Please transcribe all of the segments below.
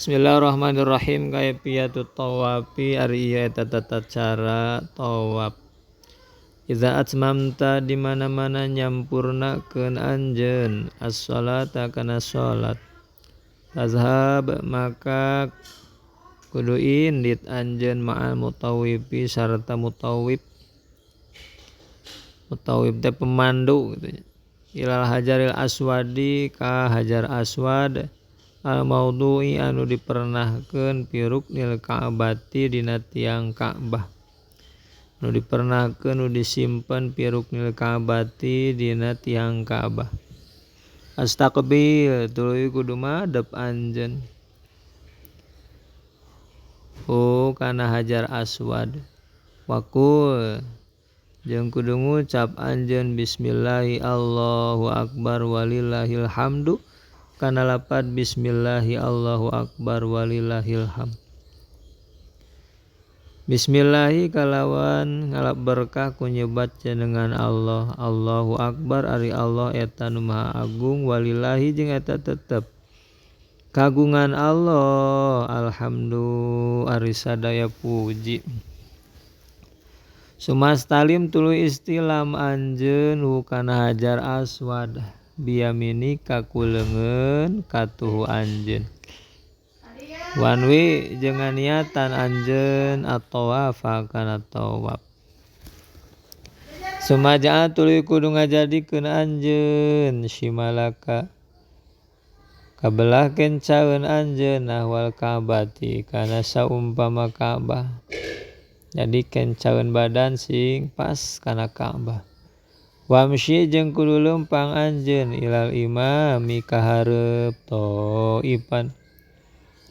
Bismillahirrahmanirrahim. Kaifiyatut tawafi ari ieu eta tata cara tawaf. Iza atmamta di mana-mana nyampurnakeun anjeun as-salata kana salat. Tazhab maka kudu indit anjeun ma'al mutawwifi sarta mutawwif. Mutawwif teh pemandu gitu nya. Ilal hajaril aswadi ka hajar aswad al maudhu'i anu dipernahkeun fi ruknil ka'bati dina tiang Ka'bah. Anu dipernahkeun nu disimpen fi ruknil ka'bati dina tiang Ka'bah. Astaqbil tuluy kudu madep anjeun. Oh kana hajar aswad. Waqul jeung kudu ngucap anjeun bismillahi Allahu akbar walillahil hamdu kana lapad bismillahi Allahu akbar walillahil hamd. Bismillahi kalawan ngalap berkah ku nyebat jenengan Allah. Allahu akbar ari Allah eta nu maha agung walillahi jeung eta tetep kagungan Allah. Alhamdu ari sadaya puji. Sumastalim tuluy istilam anjeun kana hajar aswad biyaminika ku leungeun katuhu anjeun. Wanwi jeung niatan anjeun at-tawafa kana tawaf. Sumaja tuluy kudu ngajadikeun anjeun shimalaka kabelah kencaeun anjeun nahwal Ka'bati kana saumpama Ka'bah. Jadi kencaeun badan sing pas kana Ka'bah. Wamsi jeung kudu leumpang anjeun ilal imami ka hareup toipan.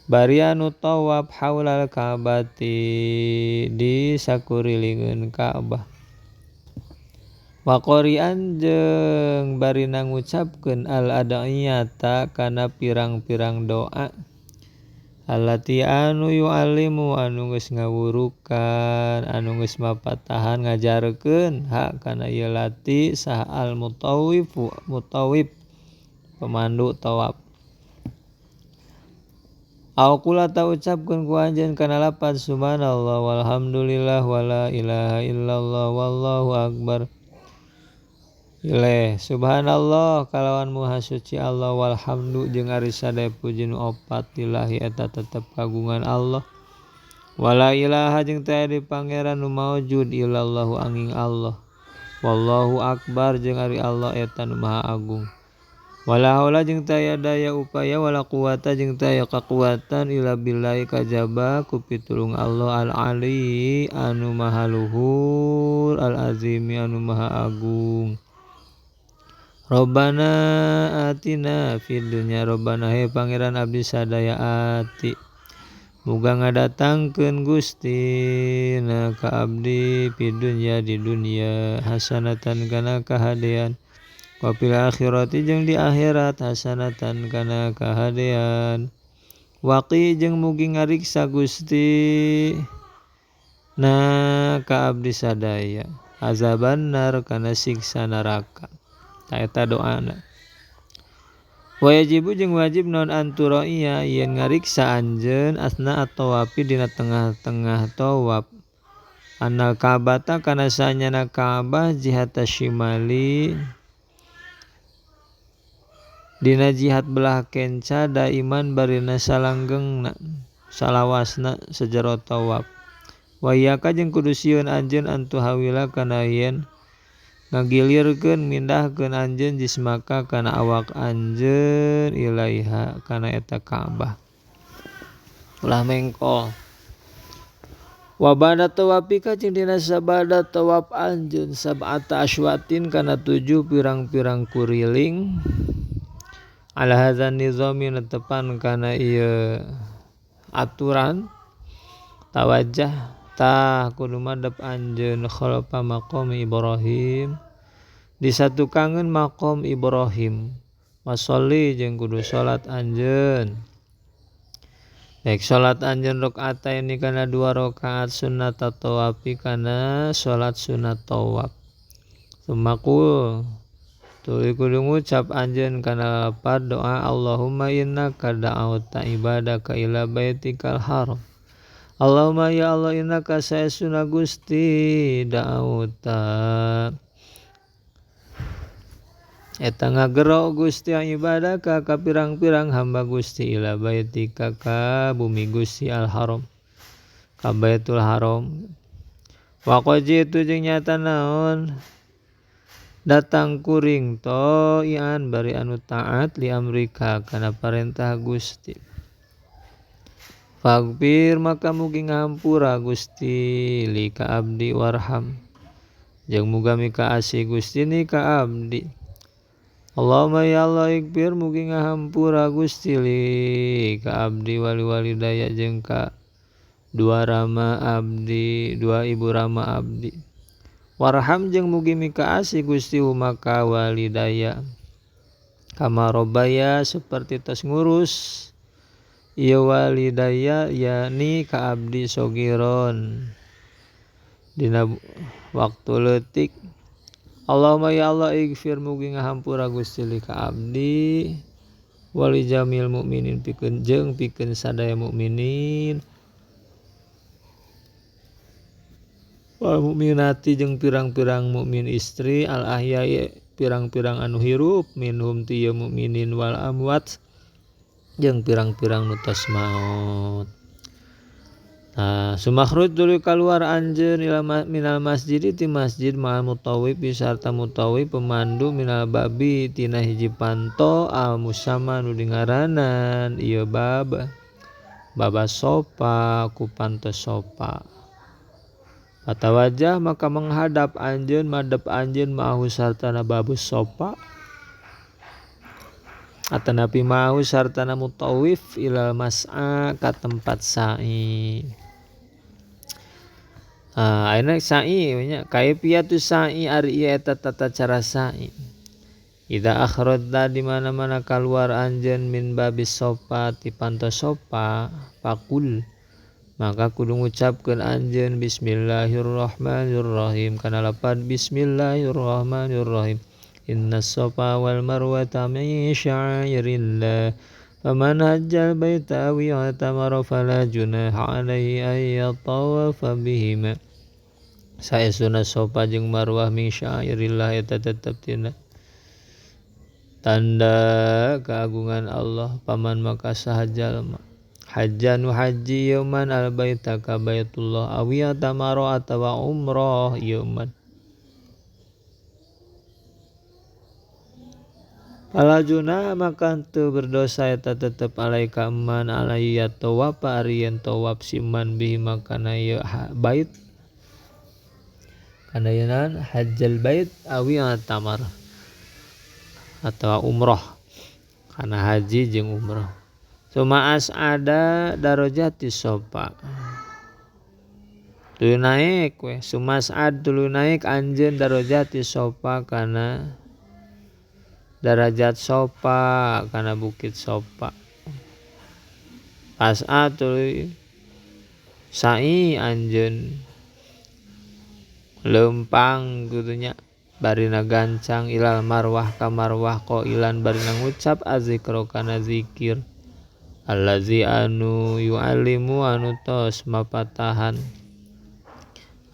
Bari anu tawaf haulal Ka'bati di sakurilingeun Ka'bah. Waqori jeung bari ngucapkeun al ad'iyata kana pirang-pirang doa. Allati anu yu'allimu anu geus ngawurukan anu geus mapatahan ngajarkeun ha kana ieu lati saha al mutawwifu mutawwif pemandu tawaf. Au qula ta ucapkeun ku anjeun kana lapad subhanallah walhamdulillah wala ilaha illallah wallahu akbar. Ileh subhanallah kalawan maha suci Allah walhamdu jeung ari sadaya puji nu opat lillahi eta tetep kagungan Allah. Wala ilaha jeung teu aya di pangeran nu maujud illallahu angin Allah. Wallahu akbar jeung ari Allah eta nu maha agung. Wala haula jeung teu aya daya upaya wala quwata jeung teu aya kakuatan illa billahi kajaba ku pitulung Allah al ali anu maha luhur al azimi anu maha agung. Robbana atina fid dunya robbana he pangeran abdi sadaya ati muga ngadatangkeun Gusti na ka abdi fid dunya di dunya hasanatan kana kahadean wa fil akhirati jeung di akhirat hasanatan kana kahadean waqi jeung mugi ngariksa Gusti na ka abdi sadaya azabannar kana siksa neraka. Eta doana. Wajibu jeung wajib naon anturaiya yen ngariksa anjeun asna at-tawafi dina tengah-tengah tawaf. Anal Ka'bata kana sanyana Ka'bah jihata shimali dina jihad belah kenca daiman barina salanggengna salawasna sajero tawaf. Wa iyaka jeung kudu sieun anjeun antuhawila kana yen ngagilirkeun mindahkeun anjeun jismaka kana awak anjeun ilaiha kana eta Ka'bah. Ulah mengkol. Wa ba'da tawafika jeung dina sabada tawaf anjeun sab'ata aswatin kana 7 pirang-pirang kuriling. Ala hadzal nizami netepan kana ieu aturan tawajjah tah kudu madep anjeun khalfa maqam Ibrahim disatukangeun maqam Ibrahim washolli jeung kudu salat anjeun baik salat anjeun rakaataini kana 2 rakaat sunnat tawafi kana salat sunat tawaf. Sumakul Tuluy kudu ngucap anjeun kana lapad doa Allahumma innaka da'awta ibadaka ila baitikal haram. Allahumma ya Allah innaka saestuna Gusti da'awta eta ngagero Gusti ibadaka ka pirang-pirang hamba Gusti ila baitika ka bumi Gusti al haram ka Baitul Haram. Wa qajitu jeung nyata naon datang kuring toian bari anu taat li amrika kana parentah Gusti. Fagfir maka mugi ngahampura Gusti li ka abdi warham jeung muga mika asih Gusti ni ka abdi. Allahumma ya Allah igfir mugi ngahampura Gusti li ka abdi wali walidaya jeung ka dua rama abdi dua ibu rama abdi. Warham jeung mugi mika asih Gusti maka walidaya kama robaya seperti tos ngurus ieu walidaya yani ka abdi sogiron dina waktu leutik. Allahumma ya Allah igfir mugi ngahampura Gusti li ka abdi wali jamil mukminin pikeun jeung pikeun sadaya mukminin wal mukminati jeung pirang-pirang mukmin istri al ahyai pirang-pirang anu hirup minhum ti ieu mukminin wal amwat jeung pirang-pirang nu tos maot. Nah, sumakhruj tuluy kaluar anjeun ila minal masjid ti masjid ma'al mutawwif sarta mutawwif pemandu minal babi tina hiji panto al musamma nu dingaranan ieu bab baba sopa ku panto sopa. Patawajah maka menghadap anjeun madep anjeun ma'ahu sartana babus sopa atanapi ma'ahu sartana mutawif ilal mas'a ka tempat sa'i. Ayeuna sa'i nya kaifiyatu sa'i ari ieu eta tata cara sa'i. Idza akhrajta di mana-mana kaluar anjeun min babis sopa ti panto sopa faqul maka kudu ngucapkeun anjeun bismillahirrahmanirrahim kana lapad bismillahirrahmanirrahim. Inna sofa wal marwata min sya'airillah faman hajjal baita aw i'tamara fala junaha alaihi ay yatawafa bihima. Saestuna sofa jeung marwah min sya'airillah eta tetep tina tanda keagungan Allah. Paman maka saha jalma hajjan haji yeuman al baita ka baitullah aw i'tamara atawa umrah yeuman fala junah maka teu berdosa eta tetep alaika man alaiya tawaf ari yen tawaf si man bihi makana ieu bait kana yeuna hajjal bait awi tamar atawa umrah kana haji jeung umrah. Suma as'ada darajati sofa tuluy naik we sumas'ad tuluy naik anjeun darajati sofa kana darajat sofa kana bukit sofa. As'a tuluy sa'i anjeun leumpang kitu nya barina gancang ilal marwah ka marwah qailan barina ngucap azzikra kana zikir allazi anu yu'allimu anu tos mapatahan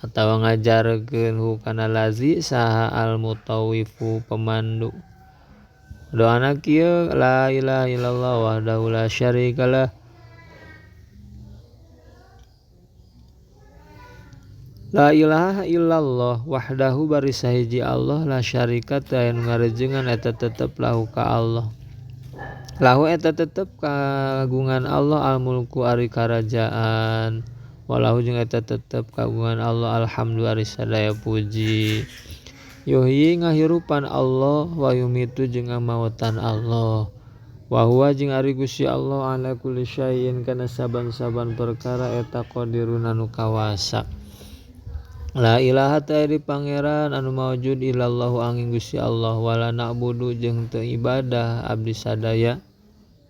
atawa ngajarkeun hu kana lazi saha al mutawwifu pemandu. Doana kieu la ilaha illallah wahdahu la syarikalah la ilaha illallah wahdahu bari sahiji Allah la syarika teu aya nu ngarejengan eta tetep lahu ka Allah. Lahu eta tetep kagungan Allah al mulku ari karajaan walahu jeung eta tetep kagungan Allah alhamdu ari sadaya puji. Yuhyi ngahirupan Allah wa yumitu jeung ngamautan Allah wa huwa jeung ari Gusti Allah ala kulli syai'in kana saban-saban perkara eta qadirun anu kawasa. La ilaha ta di pangeran anu maujud illallahu angin Gusti Allah wala na'budu jeung teu ibadah abdi sadaya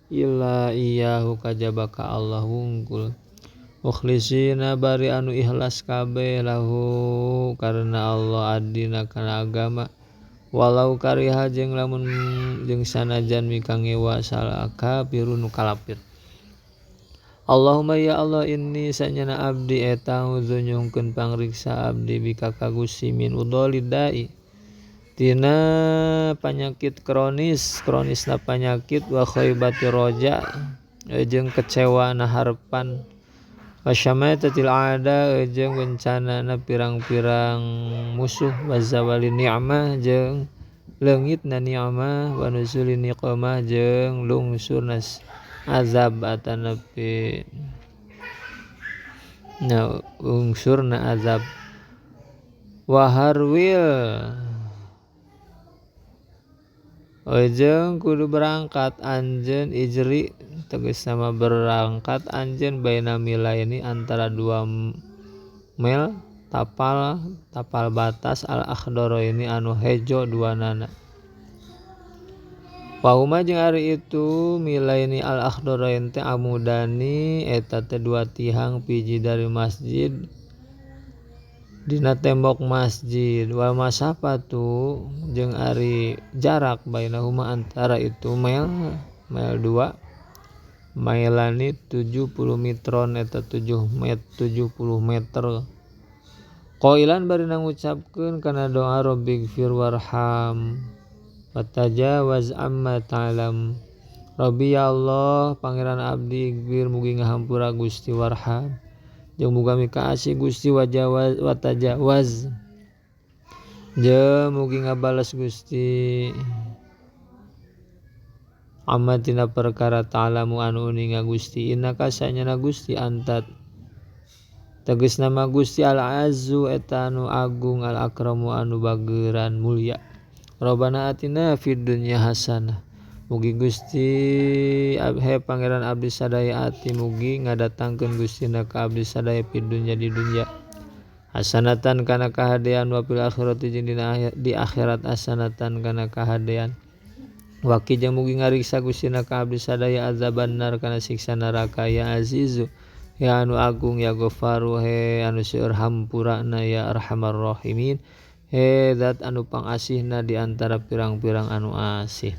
illa iyyahu kajaba ka Allah wungkul. Mukhlisina bari anu ikhlas kabeh lahu karena Allah adina kana agama. Walau kariha jeung lamun jeung sanajan mikangewa salah kafirun nu kalapir. Allahumma ya Allah inni sanyana abdi eta nyungkeun pangriksa abdi bika ka Gusti min udolid dai tina panyakit kronis, kronisna panyakit wa khaybati roja jeung kecewa na harepan wa syamatatil aada jeung bencanana pirang-pirang musuh wa zawali ni'mah jeung leungitna ni'mah wa nuzuli niqamah jeung lungsurna azab atanapi na lungsurna azab wa harwil jeung kudu berangkat anjeun ijri tegas nama berangkat anjeun baina milaini antara dua mil tapal tapal batas al akhdaro ini anu hejo dua nana. Wahuma jeung ari itu milaini al akhdarain teh amudani eta teh dua tihang piji dari masjid dina tembok masjid wal masafatu jeung ari jarak bainahuma antara itu mil mil 2 mailani 70 mitron eta 7 met 70 meter. Qailan bari ngucapkeun kana doa Rabbighfir warham watajawaz amma ta'lam. Rabbi ya Allah pangeran abdi ighfir mugi ngahampura Gusti warham jeung muga mikaasih Gusti wajawaz watajawaz jeung mugi ngabales Gusti amma tina perkara ta'lamu anu uninga Gusti innaka sanyana Gusti antat tegas nama Gusti al-azzu eta anu agung al-akramu anu bageuran mulia. Rabbana atina fid dunya hasanah. Mugi Gusti he pangeran abdi sadaya ati mugi ngadatangkeun Gustina ka abdi sadaya fid dunya di dunya hasanatan kana kahadean wa fil akhirati jeung dina di akhirat hasanatan kana kahadean. Waki jeung mugi ngariksa Gustina ka abdi sadaya azabannar kana siksa neraka ya azizu ya anu agung ya Ghafaru he anu seueur hampurana ya arhamar rahimin he zat anu pangasihna di antara pirang-pirang anu asih.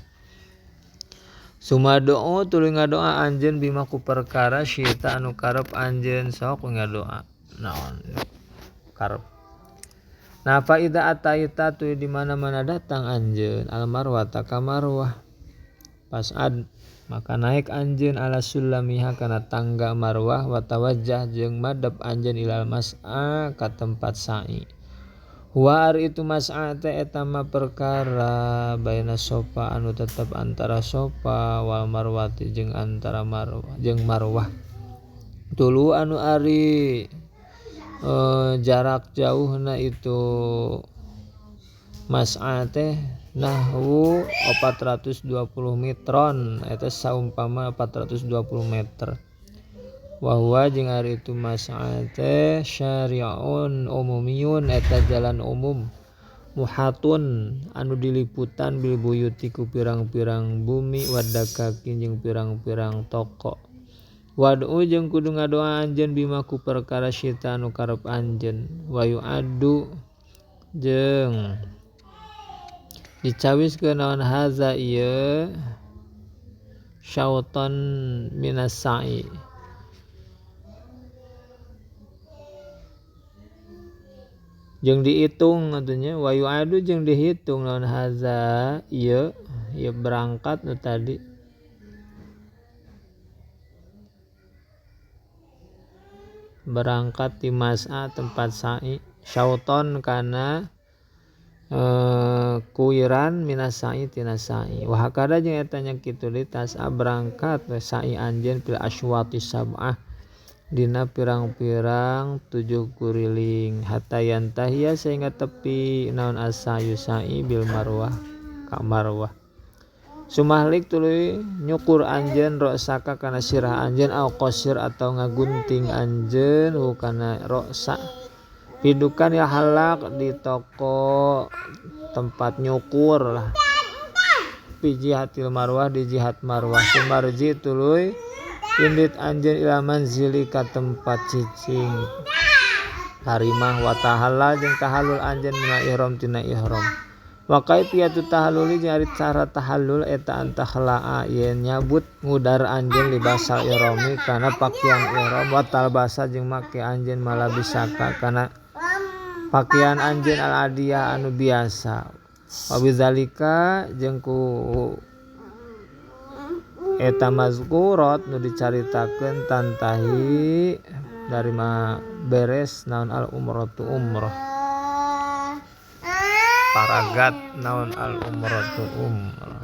Sumado'o tuluy ngadoa anjeun bima ku perkara syita anu karep anjeun sok ngadoa naon karep. Nah fa idza ataita tuy di mana-mana datang anjeun al marwata ka marwah pasad maka naik anjeun ala sulamiha kana tangga marwah wa tawajjah jeung madep anjeun ilal mas'a ka tempat sa'i. Wa ari itu mas'a teh eta mah perkara baina sofa anu tetep antara sofa wal marwati jeung antara marwah jeung marwah. Tulu anu ari jarak jauhna itu mas'a teh nahwu 420 metron eta saumpama 420 meter. Wa huwa jeung ari itu mas'a teh syari'un umumiyun eta jalan umum muhatun anu diliputan bil buyuti ku pirang-pirang bumi wadakaki jeung pirang-pirang toko. Wad'u jeung kudu ngadoa anjeun bima ku perkara syita anu karep anjeun wa yu'addu jeung dicawiskeun naon haza ieu syautan minas sa'i jeung dihitung atunya wa yu'adu jeung dihitung naon haza ieu ieu berangkat nu tadi berangkat di mas'a tempat sa'i syauton kana kuiran minas sa'i tina sa'i wa hakada jeung eta nya kitu deui tas'a berangkat sa'i anjeun fil asywati sab'ah dina pirang-pirang 7 kuriling hatta yantahiya sehingga tepi naon asayu sa'i bil marwah ka marwah. Sumahlik tuluy nyukur anjeun rosaka kana sirah anjeun au qasir atau ngagunting anjeun hu kana rosa pidukan ya halak di toko tempat nyukur lah pi jihatil marwah di jihad marwah. Sumarji tuluy indit anjeun ila manzili ka tempat cicing karimah wa tahallal jeung tahallul anjeun mina ihram tina ihram. Wa kaifiyatu tahalluli jeung ari cara tahallul eta antakhlaa yen nyabut ngudar anjeun libasal ihrami kana pakaian ihram wa talbasa jeung make anjeun malabisaka kana pakaian anjeun al adiyah anu biasa. Wa bidzalika jeung ku eta mazkurat nu dicaritakeun tantahi dari ma beres naon al umratu umrah paragat naon al umratu umrah.